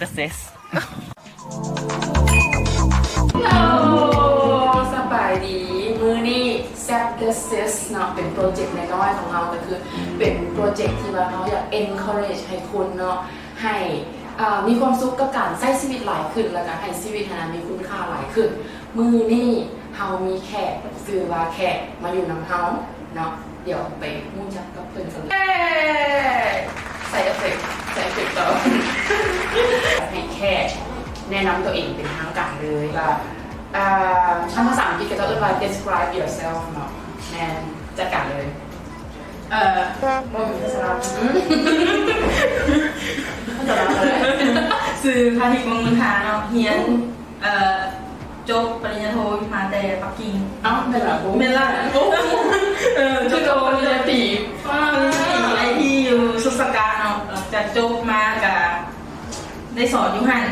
The Sis ເນາະ ສະບາຍດີ ມື້ນີ້ແຊບເດ ເຊສເນາະ ເປັນໂປຣເຈັກນ້ອຍໆຂອງເຮົາ ກໍຄືເປັນໂປຣເຈັກທີ່ວ່າເຮົາຢາກເອັນເຄີເຣຈໃຫ້ຄົນເນາະ ໃຫ້ ເອີ ມີຄວາມສຸກກັບການໃຊ້ຊີວິດຫຼາຍຂຶ້ນ ແລ້ວກໍໃຫ້ຊີວິດຫັ້ນນະມີຄຸນຄ່າຫຼາຍຂຶ້ນ. ມື້ນີ້ເຮົາມີແຂກ ຊື່ວ່າແຂກມາຢູ່ນຳເຮົາເນາະ ດຽວໄປຮູ້ຈັກກັບເພິ່ນກັນເລີຍ. ໃສ່ເອຟເຟັກ ໃສ່ເອຟເຟັກຕໍ່ ໃຫ້ແຂກແນະນຳຕົວເອງເປັນທາງການເລີຍວ່າ ເອີ ຄັນພາສາອັງກິດເຂົາເຈົ້າເອີ້ນວ່າ ເດສຄຣາຍບຢູເຊລຟ ເນາະ. ແມ່ນ ຈັດການເລີຍ. ເອີ ບໍ່ມີພາສາລາວ ພາສາລາວກໍໄດ້. ຊື່ ພານິດ ວົງມຸນທາ ເນາະ ຮຽນ ເອີ ຈົບປະລິນຍາໂທມາແຕ່ປັກກິ່ງ. ເອົ້າ ແມ່ນລະ ແມ່ນລະ ເອີ ຈົບປະລິນຍາຕີ ປະລິນຍາຕີ ໄອທີ ຢູ່ສຸດສະກາເນາະ. ຫຼັງຈາກຈົບມາກະໄດ້ສອນຢູ່ຫັ້ນ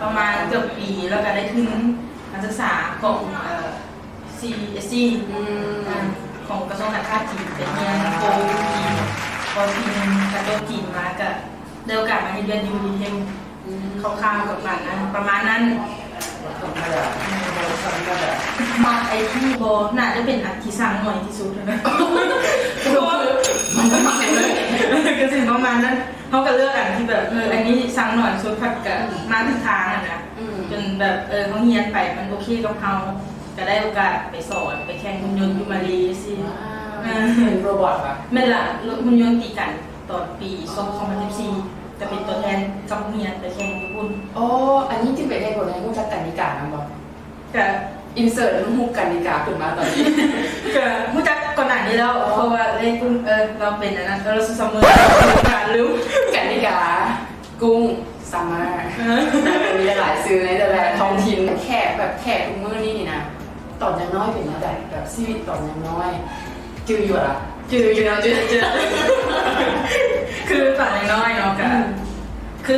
ປະມານເກືອບປີ ແລ້ວກະໄດ້ທຶນການສຶກສາຂອງ ເອີ ຊີເອສຊີ ອືມ ຂອງກະຊວງການຄ້າຈີນ ໄປຮຽນໂທຈີນ ພໍຈີນ ກະຈົບຈີນມາກະ ໄດ້ໂອກາດມາເຮັດວຽກຢູ່ Unitem ອືມ ຄ່າວໆ ປະມານນັ້ນ ປະມານນັ້ນ. ບໍ່ທຳມະດາ ບໍ່ທຳມະດາ. ມັກໄອທີບໍ່? ໜ້າຈະເປັນອັນທີ່ຊັງໜ້ອຍທີ່ສຸດນະ ເພາະວ່າມັນມັກເລີຍ ກະຊິປະມານນັ້ນ. ເຮົາກະເລືອກອັນທີ່ແບບ ເອີ ອັນນີ້ຊັງໜ້ອຍສຸດ ພັດກະ ອືມ ມາຖືກທາງຫັ້ນນະ ອືມ ຈົນແບບ ເອີ ເຮົາຮຽນໄປມັນໂອເຄກັບເຮົາ ກະໄດ້ໂອກາດໄປສອນ ໄປແຂ່ງຫຸ່ນຍົນຢູ່ມາເລຊີ້. ເປັນໂຣບອດຫວາ? ແມ່ນລະ ຫຸ່ນຍົນຕີກັນ. ຕອນປີ ສອງພັນສິບສີ່ ກະເປັນຕົວແທນກັບໂຮງຮຽນໄປແຂ່ງຢູ່ພຸ້ນ. ອໍ ອັນນີ້ຈຶ່ງເປັນເຫດຜົນໃຫ້ຮູ້ຈັກກັນນິການຳບໍ່? ກະອິນເສີດຮູບກັນນິກາຂຶ້ນມາຕອນນີ້. ກະຮູ້ຈັກກ່ອນໜ້ານີ້ແລ້ວ ເພາະວ່າເລຍກຸ້ງ ເອີ ລາວເປັນອັນນັ້ນ ເອີ ລາວສະເໝີ ການລືມ ກັນນິກາ ກຸ້ງ ຊັມເມີ ເອີ ມີຫຼາຍໆຊື່ໃນແຕ່ລະທ້ອງຖິ່ນ. ແຂກແບບແຂກທຸກມື້ນີ້ນີ້ນະ ຕອນຍັງນ້ອຍເປັນແນວໃດ? ແບບຊີວິດຕອນຍັງນ້ອຍ ຈື່ຢູ່ລະ? ຈື່ຢູ່ເນາະ ຈື່ ຈື່ ຄືຕອນຍັງນ້ອຍເນາະ ກະ ອືມ ຄື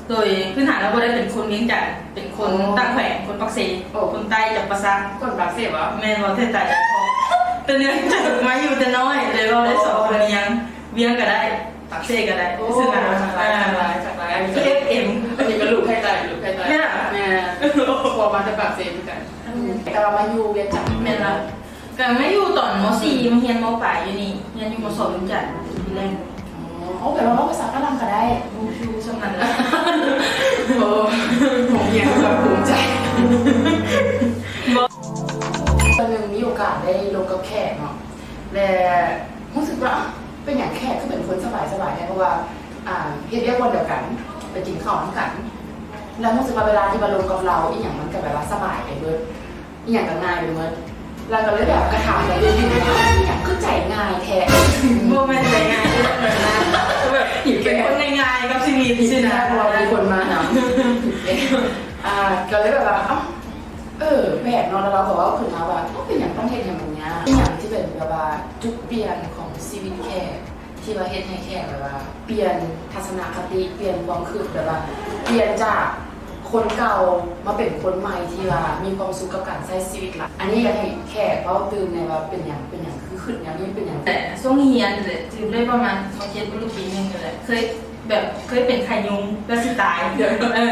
ໂດຍພື້ນຖານລາວບໍ່ໄດ້ເປັນຄົນວຽງຈັນ ເປັນຄົນ ໂອ້ ຕ່າງແຂວງ ຄົນປາກເຊ ໂອ້ ຄົນໃຕ້ຈຳປາສັກ. ຄົນປາກເຊບໍ? ແມ່ນບໍ່? ແທ້ຕາຍແລ້ວ ເພາະແຕ່ເນື່ອງຈາກມາຢູ່ແຕ່ນ້ອຍ ເລີຍເວົ້າໄດ້ສອງສຳນຽງ ວຽງກະໄດ້ ປາກເຊກະໄດ້. ໂອ້ ຊັ້ນນະ ຫຼາກຫຼາຍ ຫຼາກຫຼາຍ ອັນນີ້ກະເອັຟເອັມ ອັນນີ້ກະລູກໄທໃຕ້ ລູກໄທໃຕ້. ແມ່ນລະ? ແມ່ນ ເພາະວ່າມາແຕ່ປາກເຊຄືກັນ. ອືມ ແຕ່ວ່າມາຢູ່ວຽງຈັນ. ແມ່ນລະ ກະມາຢູ່ຕອນ ມໍສີ່ ມາຮຽນ ມໍປາຍຢູ່ນີ້ ຮຽນຢູ່ ມໍສອງ ວຽງຈັນ ປີແລກ. ອໍ ໂອ້ ແປວ່າເວົ້າພາສາຝຣັ່ງກະໄດ້ ຮູ້ຢູ່ສ່ຳນັ້ນລະ. ໂອ້ ໂຮງຮຽນແບບພູມໃຈ. ບໍ່ ເທື່ອໜຶ່ງມີໂອກາດໄດ້ລົມກັບແຂກເນາະ ແລະ ຮູ້ສຶກວ່າ ເປັນຫຍັງແຂກຄືເປັນຄົນສະບາຍໆແທ້? ເພາະວ່າ ອ່າ ເຮັດວຽກບ່ອນດຽວກັນ ໄປກິນເຂົ້ານຳກັນ ແລ້ວຮູ້ສຶກວ່າເວລາທີ່ວ່າລົມກັບລາວອີ່ຫຍັງມັນກະແບບວ່າສະບາຍໄປເບິດ ອີ່ຫຍັງກະງ່າຍໄປເບິດ. ລາວກະເລີຍແບບກະຖາມໄປເລື້ອຍໆ ອີ່ຫຍັງຄືໃຈງ່າຍແທ້? ບໍ່ແມ່ນໃຈງ່າຍ ແບບ ເປັນຄົນງ່າຍໆກັບຊີວິດຊີ້ນະ ເພາະວ່າມີຄົນມານຳ. ອ່າ ກະເລີຍແບບວ່າ ເອົ້າ ເອີ ແປກເນາະ ແລ້ວລາວກະເວົ້າຂຶ້ນມາວ່າ ເອົ້າ ເປັນຫຍັງຕ້ອງເຮັດໃຫ້ມັນຍາກ? ອີ່ຫຍັງທີ່ເປັນແບບວ່າຈຸດປ່ຽນຂອງຊີວິດແຂກ ທີ່ວ່າເຮັດໃຫ້ແຂກແບບວ່າປ່ຽນທັດສະນະຄະຕິ ປ່ຽນຄວາມຄິດ ແບບວ່າປ່ຽນຈາກຄົນເກົ່າມາເປັນຄົນໃໝ່ທີ່ວ່າມີຄວາມສຸກກັບການໃຊ້ຊີວິດຫຼາຍ. ອັນນີ້ຢາກໃຫ້ແຂກເວົ້າຕື່ມແດ່ວ່າເປັນຫຍັງ ເປັນຫຍັງຄືຄິດແນວນີ້ ເປັນຫຍັງ? ແຕ່ຊ່ວງຮຽນແຫຼະ ຈື່ໄດ້ປະມານ ມ.ເຈັດ ບໍ່ຮູ້ປີໜຶ່ງນີ້ແຫຼະ ເຄີຍ ແບບເຄີຍເປັນໄຂ້ຍຸງ ແລ້ວຊິຕາຍ ເອີ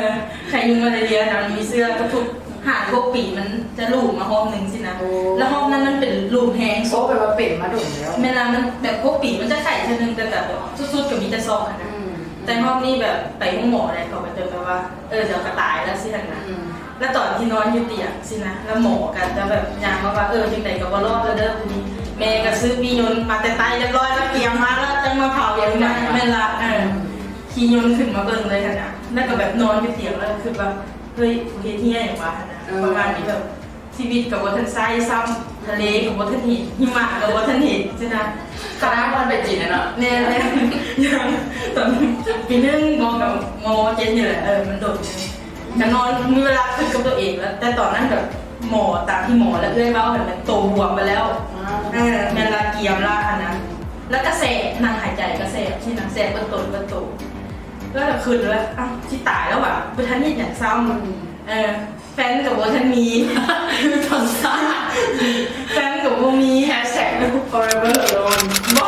ໄຂ້ຍຸງມາລາເຣຍນະ ມັນມີເຊື້ອທຸກໆ ຫ້າຫົກປີມັນຈະຫຼູມມາຮອບໜຶ່ງຊີ້ນະ. ໂອ້ ແລ້ວຮອບນັ້ນມັນເປັນຫຼູມແຮງສຸດ. ໂອ້ ແປວ່າເປັນມາດົນແລ້ວ. ແມ່ນລະ ມັນແບບຫົກປີມັນຈະໄຂ້ເທື່ອໜຶ່ງ ແຕ່ກະແບບສຸດໆກະມີແຕ່ຊອກຫັ້ນນະ. ອືມ ແຕ່ຮອບນີ້ແບບໄປໂຮງໝໍໄດ້ ເຂົາກະຈະແບບວ່າ ເອີ ດຽວກະຕາຍແລ້ວຊີ້ຫັ້ນນະ. ອືມ ແລ້ວຕອນທີ່ນອນຢູ່ຕຽງຊີ້ນະ ແລ້ວໝໍກະຈະແບບຍ່າງມາວ່າ ເອີ ຈັ່ງໃດກະບໍ່ລອດແລ້ວເດີມື້ນີ້. ແມ່ກະຊື້ປີ້ຍົນມາແຕ່ໃຕ້ຮຽບຮ້ອຍ ແລ້ວກຽມມາ ແລ້ວຈັ່ງມາເຜົາຢູ່ຫັ້ນ. ແມ່ນລະ ເອີ ຂີ່ຍົນຂຶ້ນມາເບິ່ງເລີຍຫັ້ນນະ ແລ້ວກະແບບນອນຢູ່ຕຽງ ແລ້ວກະຄິດວ່າ ເຮີ້ຍ ກູເຮັດເຫ້ຍຫຍັງວະຫັ້ນນະ. ເອີ ປະມານນີ້ແບບ ຊີວິດກະບໍ່ທັນໃຊ້ຊ້ຳ ທະເລກະບໍ່ທັນເຫັນ ຫິມະກະບໍ່ທັນເຫັນຊີ້ນະ. ຕອນນັ້ນບໍ່ທັນໄປຈີນນະເນາະ. ແມ່ນ ແມ່ນ ຍັງ ຕອນປີໜຶ່ງ ມໍ ກະ ມໍເຈັດນີ້ແຫຼະ ເອີ ມັນດົນ ກະນອນ ມີເວລາຄິດກັບຕົວເອງແລ້ວ ແຕ່ຕອນນັ້ນແບບ ໝໍ ຕາມທີ່ໝໍ ແລະ ເອື້ອຍເວົ້າຫັ້ນ ແບບໂຕບວມໄປແລ້ວ. ເອີ ແມ່ນລະ ກຽມລະຫັ້ນນະ ແລ້ວກະແສບ ນັ່ງຫາຍໃຈກະແສບຊີ້ນະ ແສບເບິດຕົນເບິດໂຕ ແລ້ວກະຄິດວ່າ ເອົ້າ ຊິຕາຍແລ້ວຫວາ ບໍ່ທັນເຮັດຫຍັງຊ້ຳ. ເອີ ແຟນກະບໍ່ທັນມີ ຕອນຊ້າ ແຟນກະບໍ່ມີ ແຮຊແທັກ ຟໍເອເວີ ອະໂລນ ບໍ່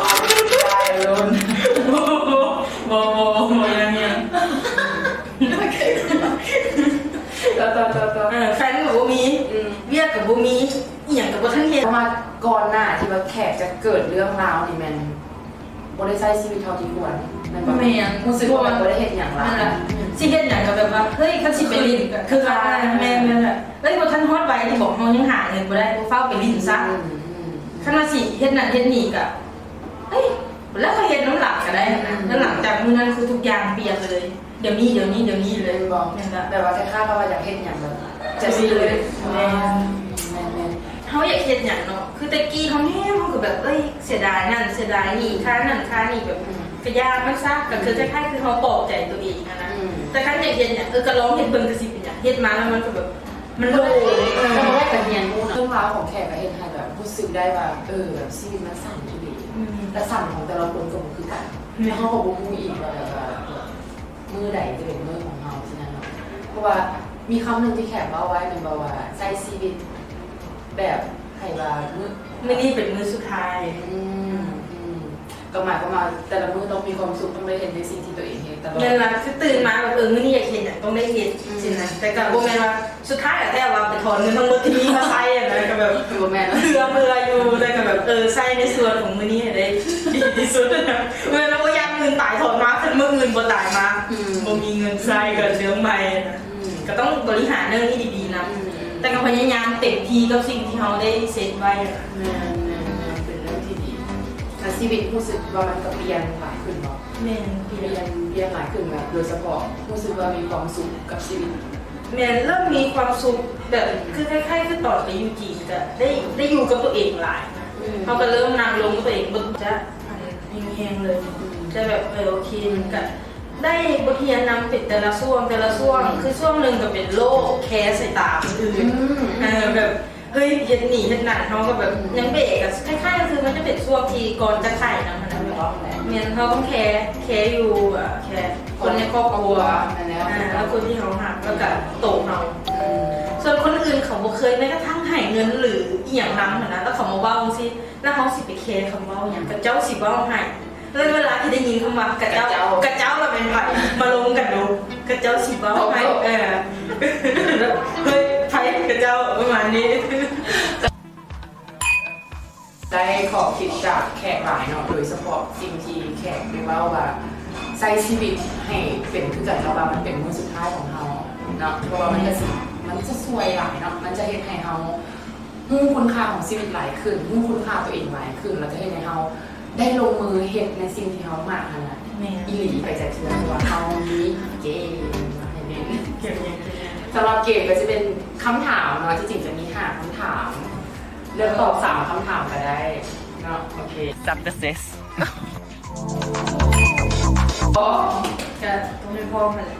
ຕາຍອະໂລນ ບໍ່ ບໍ່ ບໍ່ ບໍ່ ບໍ່ ຍັງ ຍັງ ໂອເຄ ຕໍ່ໆໆ ເອີ ແຟນກໍບໍ່ມີ ອືມ ວຽກກໍບໍ່ມີ ອີ່ຫຍັງກໍບໍ່ທັນເຮັດ. ເພາະວ່າກ່ອນໜ້າທີ່ວ່າແຂກຈະເກີດເລື່ອງລາວນີ້ແມ່ນບໍ່ໄດ້ໃຊ້ຊີວິດເທົ່າທີ່ຄວນ ແມ່ນບໍ່? ແມ່ນ ຮູ້ສຶກວ່າແບບບໍ່ໄດ້ເຮັດຫຍັງຫຼາຍ ນັ້ນແຫຼະ ອືມ ຊິເຮັດຫຍັງກໍແບບວ່າ ເຮີ້ຍ ຄັນຊິໄປຫຼິ້ນກໍຄືວ່າ ແມ່ນ ແມ່ນແຫຼະ ເຮີ້ຍ ບໍ່ທັນຮອດໄວທີ່ບອກ ເຮົາຍັງຫາເງິນບໍ່ໄດ້ ເຝົ້າໄປຫຼິ້ນຊະ ອືມ ອືມ ຄັນວ່າຊິເຮັດນັ້ນເຮັດນີ້ກໍ ເອີຍ ແລ້ວຄ່ອຍເຮັດນຳຫຼັງກໍໄດ້ນະ ອືມ ແລ້ວຫຼັງຈາກມື້ນັ້ນຄືທຸກຢ່າງປ່ຽນເລີຍ ດຽວນີ້ ດຽວນີ້ ດຽວນີ້ເລີຍ ແມ່ນບໍ່? ແມ່ນລະ ແບບວ່າຄ້າຍໆກັບວ່າຢາກເຮັດຫຍັງແບບຈະຊິເລີຍ ແມ່ນ ແມ່ນໆ ເຮົາຢາກເຮັດຫຍັງເນາະ ຄືແຕ່ກີ້ເຮົາແມ່ນ ເຮົາກໍແບບ ເອີຍ ເສຍດາຍນັ້ນເສຍດາຍນີ້ ຄານັ້ນຄານີ້ ແບບ ອືມ ກໍຢ່າມັນຊະ ກໍຄື ອືມ ຄ້າຍໆຄືເຮົາປອບໃຈຕົວເອງຫັ້ນນະ ອືມ ແຕ່ຄັນຢາກເຮັດຫຍັງ ເອີ ກໍລອງເຮັດເບິ່ງກໍຊິເປັນຫຍັງ ເຮັດມາແລ້ວມັນກໍແບບ ມັນ ເອີ ໂດນ ເອີ ກໍໄດ້ການຮຽນຮູ້ນະ ເລື່ອງລາວຂອງແຂກກໍເຮັດໃຫ້ແບບຮູ້ສຶກໄດ້ວ່າ ເອີ ແບບຊີວິດມັນສັ້ນອີ່ຫຼີ ອືມ ແລະ ສັ້ນຂອງແຕ່ລະຄົນກໍບໍ່ຄືກັນ ແມ່ນ ແລະ ເຮົາກໍບໍ່ຮູ້ອີກວ່າແບບວ່າມື້ໃດຈະເປັນມື້ຂອງເຮົາຊີ້ນະເນາະ ເພາະວ່າມີຄຳໜຶ່ງທີ່ແຂກເວົ້າໄວ້ແມ່ນບໍ່ວ່າ ໃຊ້ຊີວິດແບບໃຫ້ວ່າມື້ ມື້ນີ້ເປັນມື້ສຸດທ້າຍ ອືມ ອືມ ກໍໝາຍຄວາມວ່າແຕ່ລະມື້ຕ້ອງມີຄວາມສຸກ ຕ້ອງໄດ້ເຮັດໃນສິ່ງທີ່ຕົວເອງເຮັດຕະຫຼອດ ແມ່ນລະ ຄືຕື່ນມາແບບ ເອີ ມື້ນີ້ຢາກເຮັດຫຍັງຕ້ອງໄດ້ເຮັດ ອືມ ຊີ້ນະ ແຕ່ກໍບໍ່ແມ່ນວ່າສຸດທ້າຍແລ້ວແຕ່ວ່າໄປຖອນເງິນທັງໝົດທີ່ມີມາໃຊ້ຫັ້ນນະ ກໍແບບ ບໍ່ແມ່ນ ເພື່ອ ເພື່ອຢູ່ ແຕ່ກໍແບບ ເອີ ໃຊ້ໃນສ່ວນຂອງມື້ນີ້ໃຫ້ໄດ້ດີທີ່ສຸດນະ ບໍ່ແມ່ນວ່າ ໂອ້ຍ ຢ້ານມື້ຕາຍ ຖອນມາ ຄັນມື້ອື່ນບໍ່ຕາຍມາ ອືມ ບໍ່ມີເງິນໃຊ້ ກໍເລື່ອງໃໝ່ນະ ອືມ ກໍຕ້ອງບໍລິຫານເລື່ອງນີ້ດີໆນຳ ອືມ ແຕ່ກໍພະຍາຍາມເຕັມທີ່ກັບສິ່ງທີ່ເຮົາໄດ້ເຊັດໄວ້ ແມ່ນໆໆ ເປັນເລື່ອງທີ່ດີ ແລະ ຊີວິດຮູ້ສຶກວ່າມັນກໍປ່ຽນຫຼາຍຂຶ້ນບໍ່? ແມ່ນ ປ່ຽນ ປ່ຽນ ປ່ຽນຫຼາຍຂຶ້ນ ແບບໂດຍສະເພາະຮູ້ສຶກວ່າມີຄວາມສຸກກັບຊີວິດ ແມ່ນ ເລີ່ມມີຄວາມສຸກ ແບບ ອືມ ຄືຄ້າຍໆຄືຕອນໄປຢູ່ຈີນກໍໄດ້ ໄດ້ຢູ່ກັບຕົວເອງຫຼາຍນະ ອືມ ເຮົາກໍເລີ່ມນັ່ງລົງກັບຕົວເອງ ບໍ່ຈະ ອັນ ແຮງໆເລີຍ ອືມ ແຕ່ແບບ ເອີ ໂອເຄ ມັນກໍໄດ້ບົດຮຽນນຳເປັນແຕ່ລະຊ່ວງ ແຕ່ລະຊ່ວງ ອືມ ຄືຊ່ວງໜຶ່ງກໍເປັນໂລກແຄສາຍຕາຄົນອື່ນ ອືມ ເອີ ແບບ ເຮີ້ຍ ເຮັດນີ້ເຮັດນັ້ນ ເຮົາກໍແບບ ອືມ ຍັງເບກະ ຄ້າຍໆ ກໍຄືມັນຈະເປັນຊ່ວງທີ່ກ່ອນຈະໄຂ້ນຳຫັ້ນນະ ແມ່ນ ເຮົາຕ້ອງແຄ ແຄຢູ່ ເອີ ແຄຄົນໃນຄອບຄົວ ແມ່ນແລ້ວ ອ່າ ແລ້ວຄົນທີ່ເຮົາຮັກ ແລ້ວກະໂຕເຮົາ ອືມ ສ່ວນຄົນອື່ນເຂົາບໍ່ເຄີຍແມ້ກະທັ່ງໃຫ້ເງິນ ຫຼື ອີ່ຫຍັງນຳຫັ້ນນະ ແລ້ວເຂົາມາເວົ້າຈັ່ງຊີ້ ແລ້ວເຮົາຊິໄປແຄຄຳເວົ້າຫຍັງ ຂະເຈົ້າຊິເວົ້າໃຫ້ ແລ້ວເວລາທີ່ໄດ້ຍິນຄຳວ່າຂະເຈົ້າ ຂະເຈົ້າ ຂະເຈົ້າລະແມ່ນໃຜ ມາລົມກັນດູ ຂະເຈົ້າຊິເວົ້າໃຫ້ ເອີ ເຮີ້ຍ ໃຜຂະເຈົ້າ ປະມານນີ້ ໄດ້ຂໍ້ຄິດຈາກແຂກຫຼາຍເນາະ ໂດຍສະເພາະສິ່ງທີ່ແຂກໄດ້ເວົ້າວ່າ ໃຊ້ຊີວິດໃຫ້ເປັນຄືກັນກັບວ່າມັນເປັນມື້ສຸດທ້າຍຂອງເຮົາເນາະ ເພາະວ່າມັນກະຊິ ມັນຈະຊ່ວຍຫຼາຍເນາະ ມັນຈະເຮັດໃຫ້ເຮົາ ຮູ້ຄຸນຄ່າຂອງຊີວິດຫຼາຍຂຶ້ນ ຮູ້ຄຸນຄ່າຕົວເອງຫຼາຍຂຶ້ນ ແລ້ວກໍເຮັດໃຫ້ເຮົາໄດ້ລົງມືເຮັດໃນສິ່ງທີ່ເຮົາມັກຫັ້ນນະ ແມ່ນ ອີ່ຫຼີໄປຈາກເທື່ອ ເພາະວ່າເຮົາມີເກມມາໃຫ້ຫຼິ້ນ ເກມຫຍັງ? ສຳລັບເກມກໍຈະເປັນຄຳຖາມເນາະ ທີ່ຈິງຈະມີຫ້າຄຳຖາມ ເລືອກຕອບສາມຄຳຖາມກໍໄດ້ເນາະ ໂອເຄ ຈັບເດເຊສ ກໍຕ້ອງໄດ້ພ້ອມຫັ້ນແຫຼະ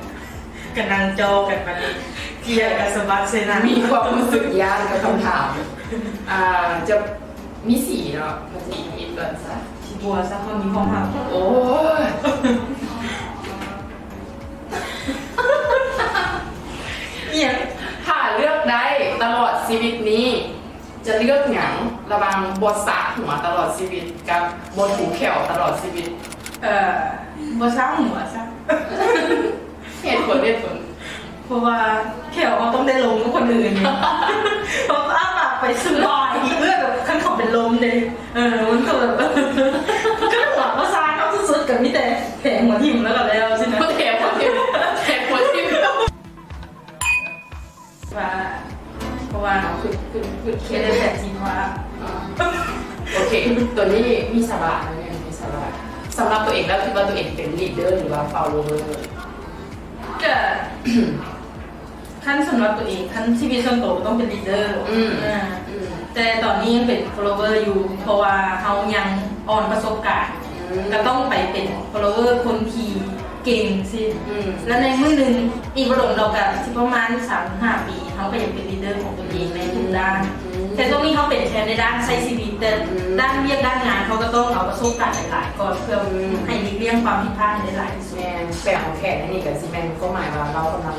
ກະນັ່ງຈໍກັນມາເລີຍ ເກຍກະສະບັດໃສ່ໜ້າ ມີຄວາມຮູ້ສຶກຢ້ານກັບຄຳຖາມ ອ່າ ຈະມີສີເນາະ ມັນຈະມີອີກກ່ອນຊະ ສີບົວຊະ ເຮົາມີຄວາມຮັກ ໂອ້ຍ ອີ່ຫຍັງ? ຖ້າເລືອກໄດ້ຕະຫຼອດຊີວິດນີ້ ຈະເລືອກຫຍັງລະຫວ່າງບໍ່ສະຫົວຕະຫຼອດຊີວິດ ກັບບໍ່ຖູແຂ້ວຕະຫຼອດຊີວິດ? ເອີ ບໍ່ສະຫົວຊະ. ເຫດຜົນ ເຫດຜົນ ເພາະວ່າແຂ້ວເຮົາຕ້ອງໄດ້ລົມກັບຄົນອື່ນ ເຮົາອ້າປາກໄປສະບາຍດີເອື້ອຍ ແບບຄັນເຂົາເປັນລົມເດ້ ເອີ ມັນກໍແບບ ຄັນຫົວບໍ່ຊາເຮົາສຸດໆ ກໍມີແຕ່ແຖງຫົວຖິ້ມແລ້ວກໍແລ້ວຊີ້ນະ ແຖງຫົວຖິ້ມ ແຖງຫົວຖິ້ມ. ວ່າ ເພາະວ່າເຮົາຄຶດ ຄຶດ ຄຶດຄິດໄດ້ແບບທີ່ວ່າ ອ່າ ໂອເຄ ຕົວນີ້ມີສາລະ ຕົວນີ້ມີສາລະ ສຳລັບຕົວເອງແລ້ວ ຄິດວ່າຕົວເອງເປັນລີດເດີ ຫຼືວ່າຟອລໂລເວີ? ກະ ຄັນສຳລັບຕົວເອງ ຄັນຊີວິດສ່ວນໂຕກໍຕ້ອງເປັນລີດເດີ ອືມ ອ່າ ອືມ ແຕ່ຕອນນີ້ຍັງເປັນຟອລໂລເວີຢູ່ ເພາະວ່າເຮົາຍັງອ່ອນປະສົບການ ອືມ ກໍຕ້ອງໄປເປັນຟອລໂລເວີຄົນທີ່ ເກັ່ງຊີ້ ອືມ ແລ້ວໃນມື້ໜຶ່ງ ອີກບໍ່ດົນດອກ ກະຊິປະມານສາມຫາປີ ເຮົາກໍຢາກເປັນລີດເດີຂອງຕົນເອງໃນທຸກດ້ານ ອືມ ແຕ່ຊ່ວງນີ້ເຮົາເປັນແຄ່ໃນດ້ານໃຊ້ຊີວິດ ແຕ່ ອືມ ດ້ານວຽກດ້ານງານ ເຮົາກໍຕ້ອງເອົາປະສົບການຫຼາຍໆກ່ອນ ເພື່ອ ອືມ ໃຫ້ຫຼີກລ່ຽງຄວາມຜິດພາດໃຫ້ໄດ້ຫຼາຍທີ່ສຸດ. ແມ່ນ ແປຂອງແຂກໃນນີ້ກໍຊິແມ່ນຄວາມໝາຍວ່າ ເຮົາກຳລັງ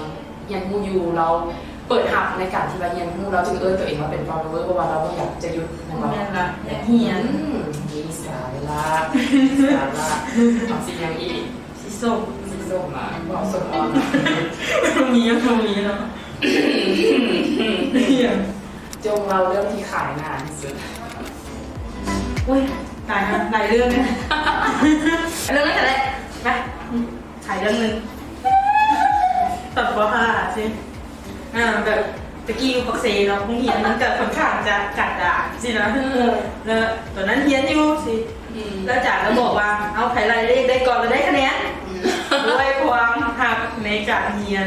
ຮຽນຮູ້ຢູ່ ລາວເປີດຮັບໃນການທີ່ວ່າຮຽນຮູ້ ລາວຈຶ່ງເອີ້ນຕົວເອງວ່າເປັນຟອລໂລເວີ ເພາະວ່າລາວບໍ່ຢາກຈະຢຸດ ແມ່ນບໍ່? ແມ່ນລະ ຢາກຮຽນ ອືມ ມີສາລະ ມີສາລະ ເອົາຊິຫຍັງອີກ? ຊິສົມ ຊິສົມລະ ເວົ້າສົມອ່ອນ ບໍ່ມີ ບໍ່ມີເນາະ. ຈົ່ງເລົ່າເລື່ອງທີ່ຂາຍໜ້າທີ່ສຸດ. ໂອ້ຍ ຕາຍແລ້ວ ຫຼາຍເລື່ອງເລີຍ. ເລື່ອງນັ້ນກໍໄດ້ ໄປ ຂາຍເລື່ອງໜຶ່ງ. ຕອນ ປໍຫ້າ ຊີ້ ອ່າ ແບບ ແຕ່ກີ້ຢູ່ປາກເຊເນາະ ໂຮງຮຽນມັນກໍຂ້ອນຂ້າງຈະກັນດານຊີ້ນະ. ເອີ ແລ້ວຕອນນັ້ນຮຽນຢູ່ຊີ້ ອືມ ແລ້ວອາຈານກໍບອກວ່າ ເອົາ ໃຜໄລ່ເລກໄດ້ກ່ອນລະໄດ້ຄະແນນ. ອືມ ດ້ວຍຄວາມຮັກໃນການຮຽນ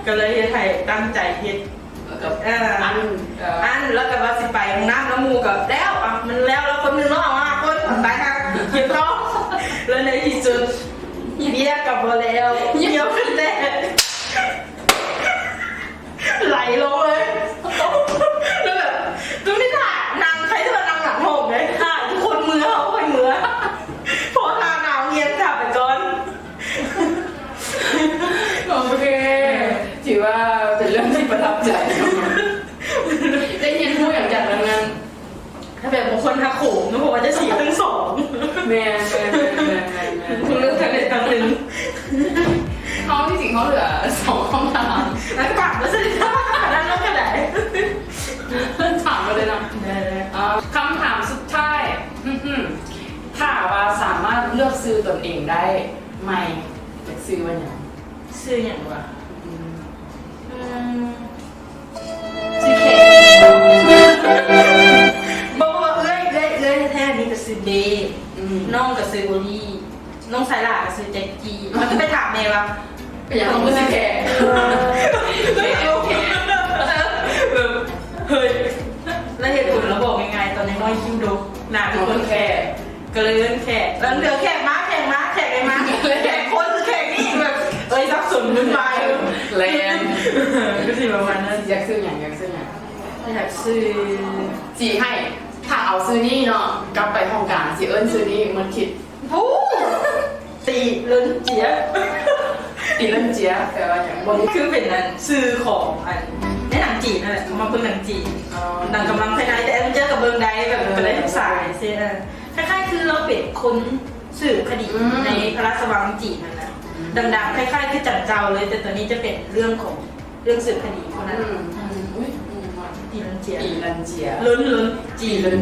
ກໍເລີຍເຮັດໃຫ້ຕັ້ງໃຈເຮັດ ແລ້ວກໍ ເອີ ອັນ ເອີ ອັນ ແລ້ວກໍວ່າຊິໄປຫ້ອງນ້ຳນຳໝູ່ກໍແລ້ວ ອ່ະ ມັນແລ້ວແລ້ວຄົນໜຶ່ງເນາະ ເອົາຫ້າຄົນ ໄປຫາເກັບຕໍ່ ແລ້ວໃນທີ່ສຸດ ວຽກກໍບໍ່ແລ້ວ ຫຽວຂຶ້ນແຕ່ ໄຫຼລົງເລີຍ. ແລ້ວແບບ ຕ້ອງໄດ້ຖ້ານັ່ງ ໃຜທີ່ວ່ານັ່ງຫຼັງຫ້ອງເດ້ ຖ້າທຸກຄົນເມືອ ເຮົາຄ່ອຍເມືອ ເພາະວ່າຖ້າໜາວຮຽນຖ້າໄປກ່ອນ. ໂອເຄ ຖືວ່າເປັນເລື່ອງທີ່ປະທັບໃຈ ໄດ້ຮຽນຮູ້ຫຍັງຈາກເລື່ອງນັ້ນ. ຖ້າແບບບາງຄົນຮັກໂຂງເນາະ ເພາະວ່າຈະເສຍທັງສອງ. ແມ່ນໆໆໆໆ ເລື່ອງທາງໃດທາງໜຶ່ງ. ເຮົາ ທີ່ຈິງເຮົາເຫຼືອສອງຄຳຖາມ ແລ້ວກໍຖາມມາເລີຍ ຖາມມາເລີຍເນາະ. ໄດ້ໆ ເອີ ຄຳຖາມສຸດທ້າຍ ຖ້າວ່າສາມາດເລືອກຊື່ຕົນເອງໄດ້ ໃໝ່ຢາກຊື່ວ່າຫຍັງ? ຊື່ຫຍັງຫວາ? ອືມ ອືມ ຊື່ແຂກ. ບໍ່ ເອື້ອຍ ເອື້ອຍ ເອື້ອຍແທ້ໆນີ້ກໍຊື່ເບ ອືມ ນ້ອງກໍຊື່ໂບລີ ນ້ອງຊາຍຫຼ້າກໍຊື່ແຈັກກີ້. ມັນກໍໄປຖາມແມ່ວ່າ ເປັນຫຍັງເຮົາຄືຊື່ແຂກ? ເອີ ເອີ ເຮີ້ຍ ແລ້ວເຫດຜົນລະບອກງ່າຍໆ ຕອນນ້ອຍໆຄິ້ວດົກ ໜ້າເປັນຄົນແຂກ ກໍເລີຍເອີ້ນແຂກ. ແລ້ວເຫຼືອແຂກມາ ແຂກມາ ແຂກໄດ້ມາ ແຂກຄົນ ແຂກນີ້ ແບບ ເອີຍ ສັບສົນວຸ້ນວາຍ ແລ່ນ ກໍຊິປະມານນັ້ນ. ຢາກຊື່ຫຍັງ? ຢາກຊື່ຫຍັງ? ຢາກຊື່ ຊິໃຫ້ ຖ້າເອົາຊື່ນີ້ເນາະ ກັບໄປຫ້ອງການ ຊິເອີ້ນຊື່ນີ້ໝົດທິດ. ໂອ້ ຕີເລິນເຈຍ. ຕີເລິນເຈຍແປວ່າຫຍັງ? ບໍ່ ຄືເປັນອັນ ຊື່ຂອງອັນ ໃນໜັງຈີນນັ້ນແຫຼະ ເຂົາມາເບິ່ງໜັງຈີນ. ອໍ ໜັງກຳລັງພາຍໃນ ແຕ່ເອີນເຈີກໍເບິ່ງໄດ້ ແບບ ເອີ ກໍໄດ້ທຸກສາຍຊີ້. ເອີ ຄ້າຍໆຄືລາວເປັນຄົນສືບຄະດີ ອືມ ໃນພະລາຊະວັງຈີນຫັ້ນນະ ອືມ ດັງໆ ຄ້າຍໆຄືຈັນເຈົ້າເລີຍ ແຕ່ໂຕນີ້ຈະເປັນເລື່ອງຂອງ ເລື່ອງສືບຄະດີເທົ່ານັ້ນ. ອືມ ອືມ ອຸ້ຍ ອືມ ຕີເລິນເຈຍ ຕີເລິນເຈຍ ເລິນ ເລິນ ຕີເລິນ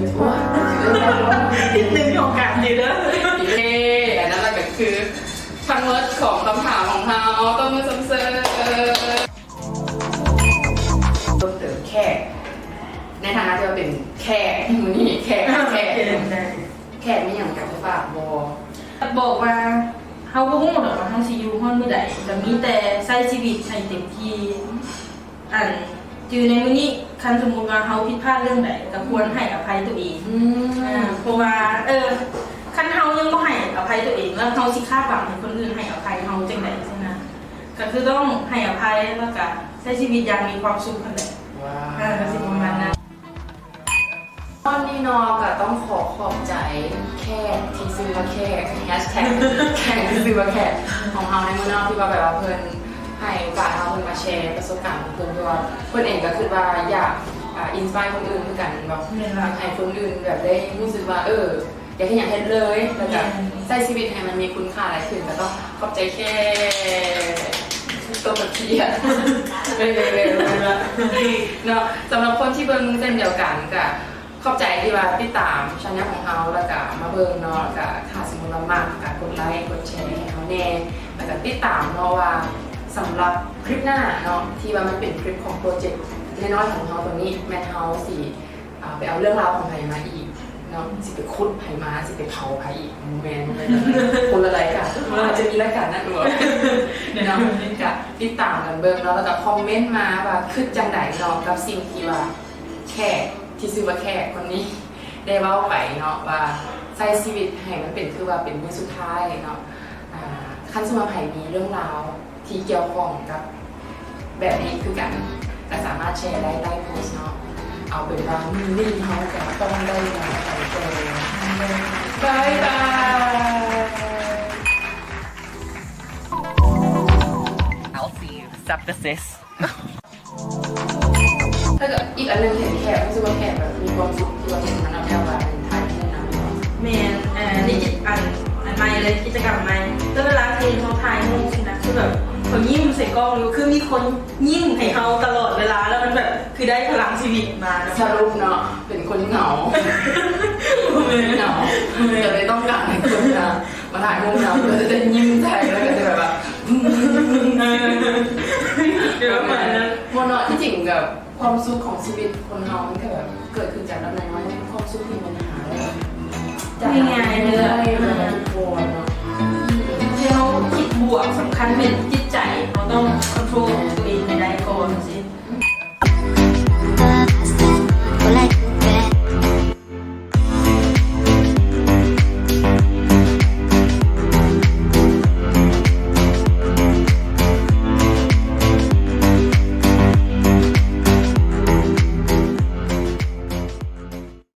ຕິດໜຶ່ງຂອງການຕີເລີນ. ເອ ອັນນັ້ນລະກໍຄືທັງໝົດຂອງຄຳຖາມຂອງເຮົາ ຕົບມືສ່ຳເສີ. ເພີ່ມເຕີມແຂກ ໃນຖານະທີ່ວ່າເປັນແຂກມື້ນີ້ ແຂກ ແຂກ ແຂກມີຫຍັງຢາກຈະຝາກບໍ່? ຢາກບອກວ່າ ເຮົາບໍ່ຮູ້ດອກວ່າເຮົາຊິຢູ່ຮອດມື້ໃດ ກໍມີແຕ່ໃຊ້ຊີວິດໃຫ້ເຕັມທີ່. ອັນ ຈື່ໃນມື້ນີ້ ຄັນສົມມຸດວ່າເຮົາຜິດພາດເລື່ອງໃດ ກໍຄວນໃຫ້ອະໄພຕົວເອງ. ອືມ ເອີ ເພາະວ່າ ເອີ ຄັນເຮົາຍັງບໍ່ໃຫ້ອະໄພຕົວເອງ ແລ້ວເຮົາຊິຄາດຫວັງໃຫ້ຄົນອື່ນໃຫ້ອະໄພເຮົາຈັ່ງໃດຊີ້ນະ? ກໍຄືຕ້ອງໃຫ້ອະໄພ ແລ້ວກໍໃຊ້ຊີວິດຢ່າງມີຄວາມສຸກຫັ້ນແຫຼະ. ວ້າວ ເອີ ກໍຊິປະມານນັ້ນ. ຕອນນີ້ເນາະ ກໍຕ້ອງຂໍຂອບໃຈແຂກທີ່ຊື່ວ່າແຂກ ແຮັດແທັກແຂກທີ່ຊື່ວ່າແຂກຂອງເຮົາໃນມື້ເນາະ ທີ່ວ່າແບບວ່າເພິ່ນໃຫ້ໂອກາດເຮົາ ເພິ່ນມາແຊປະສົບການຂອງເພິ່ນ ເພາະວ່າເພິ່ນເອງກໍຄິດວ່າຢາກ ອ່າ ອິນສະປາຍຄົນອື່ນຄືກັນເນາະ. ແມ່ນລະ ຢາກໃຫ້ຄົນອື່ນແບບໄດ້ຮູ້ສຶກວ່າ ເອີ ຢາກເຮັດຫຍັງເຮັດເລີຍ ແລ້ວກໍ ແມ່ນ ໃຊ້ຊີວິດໃຫ້ມັນມີຄຸນຄ່າຫຼາຍຂຶ້ນ ກໍຕ້ອງຂອບໃຈແຂກຕົວກະເທຍ ເອີ ເນາະ. ສຳລັບຄົນທີ່ເບິ່ງເຊັ່ນດຽວກັນ ກໍຂອບໃຈທີ່ວ່າຕິດຕາມແຊນແນວຂອງເຮົາ ແລ້ວກໍມາເບິ່ງເນາະ ແລ້ວກໍຖ້າສົມມຸດວ່າມັກ ກໍກົດໄລ ກົດແຊໃຫ້ເຮົາແດ່ ແລ້ວກໍຕິດຕາມເນາະ ວ່າສຳລັບຄລິບໜ້າເນາະ ທີ່ວ່າມັນເປັນຄລິບຂອງໂປຣເຈັກນ້ອຍໆຂອງເຮົາໂຕນີ້ ແມ່ນເຮົາຊິ ອ່າ ໄປເອົາເລື່ອງລາວຂອງໃຜມາອີກເນາະ ຊິໄປຂຸດໃຜມາ ຊິໄປເຜົາໃຜອີກ ບໍ່ແມ່ນ ບໍ່ແມ່ນ ຄົນລະລາຍການ ເຮົາອາດຈະມີລາຍການນັ້ນບໍ່ເນາະ. ກໍຕິດຕາມກັນເບິ່ງເນາະ ແລ້ວກໍຄອມເມັນມາວ່າຄິດຈັ່ງໃດເນາະ ກັບສິ່ງທີ່ວ່າແຂກທີ່ຊື່ວ່າແຂກຄົນນີ້ໄດ້ເວົ້າໄປເນາະ ວ່າໃຊ້ຊີວິດໃຫ້ມັນເປັນຄືວ່າເປັນມື້ສຸດທ້າຍເນາະ. ອ່າ ຄັນສົມມຸດວ່າໃຜມີເລື່ອງລາວ ທີ່ກ່ຽວຂ້ອງກັບແບບນີ້ຄືກັນ ກໍສາມາດແຊໄດ້ໃຕ້ໂພສເນາະ. ເອົາເປັນວ່າມື້ນີ້ເຮົາກໍຕ້ອງໄດ້ລາໄປກ່ອນ. ບາຍບາຍ. I'll see you. Sup the sis. ແລ້ວກໍອີກອັນໜຶ່ງ ເຫັນແຂກ ຮູ້ສຶກວ່າແຂກແບບມີຄວາມສຸກທີ່ວ່າເຫັນມັນເອົາແບບວ່າເປັນຖ່າຍຮູບນຳ. ແມ່ນ ເອີ ນີ້ກິດ ອັນ ອັນໃໝ່ເລີຍ ກິດຈະກຳໃໝ່ ແຕ່ເວລາທີ່ເຮົາຖ່າຍຮູບຊີ້ນະ ຄືແບບເຂົາຍິ້ມໃສ່ກ້ອງຢູ່ ຄືມີຄົນຍິ້ມໃຫ້ເຮົາຕະຫຼອດເວລາ ແລ້ວມັນແບບ ຄືໄດ້ພະລັງ ຊີວິດມາ ສະຫຼຸບເນາະ ເປັນຄົນເຫງົາ ເຫງົາ ກໍເລີຍຕ້ອງການໃຫ້ຄົນນະມາຖ່າຍຮູບນຳ ກໍຈະໄດ້ຍິ້ມໃສ່ ແລ້ວກໍຈະແບບວ່າ ເອີ ປະມານນັ້ນ ບໍ່ເນາະ ທີ່ຈິງແບບ ຄວາມສຸກຂອງຊີວິດຄົນເຮົາມັນກໍແບບເກີດຂຶ້ນຈາກອັນໃດມາ ຄວາມສຸກທີ່ມັນຫາໄດ້ຈາກ ງ່າຍໆເລີຍ ໄດ້ແບບທຸກຄົນເນາະ ທີ່ເຮົາຄິດບວກ ສຳຄັນແມ່ນຈິດໃຈ ເຮົາຕ້ອງຄອນໂທຣໂຕເອງໃຫ້ໄດ້ກ່ອນ